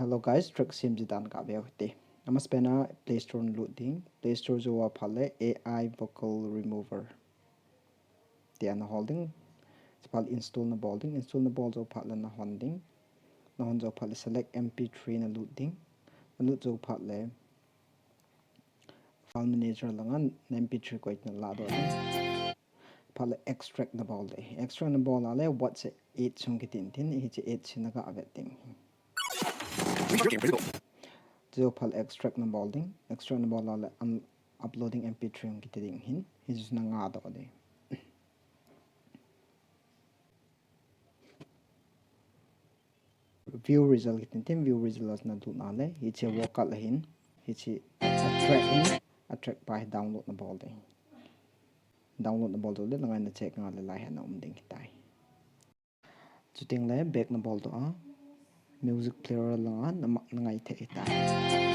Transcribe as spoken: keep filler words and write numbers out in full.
Hello guys, track sem ji dan ka veu te. Amasapen a Play Store na lut ding. Play Store jou a phat le A I Vocal Remover tia na hol ding. Chuphat le install na bol ding. Install na bol jou phat le na hon ding. Na hon jou phat le select M P three na lut ding. Na lut jou phat le file manager langa na M P three koi na la doh ding. Phat le extract na bol ding. Extract na bol a le WAV eight sung kitin tin, hiche eight sung na ga vet ding. Jou phat le extract na bol ding. Extract na bol a le un-, uploading M P three hung kiti ding hin. Hiche na nga doh ding. View result kitin tin, view result na lut a le, hiche vocal a hin, hiche a track hin, a track pa hi download na bol ding. Download na bol doh le, na ngai na check nga le lai hin na um ding hitai. Chuteng le back na bol doh a, music player langa na ma-, na ngai thei hitai.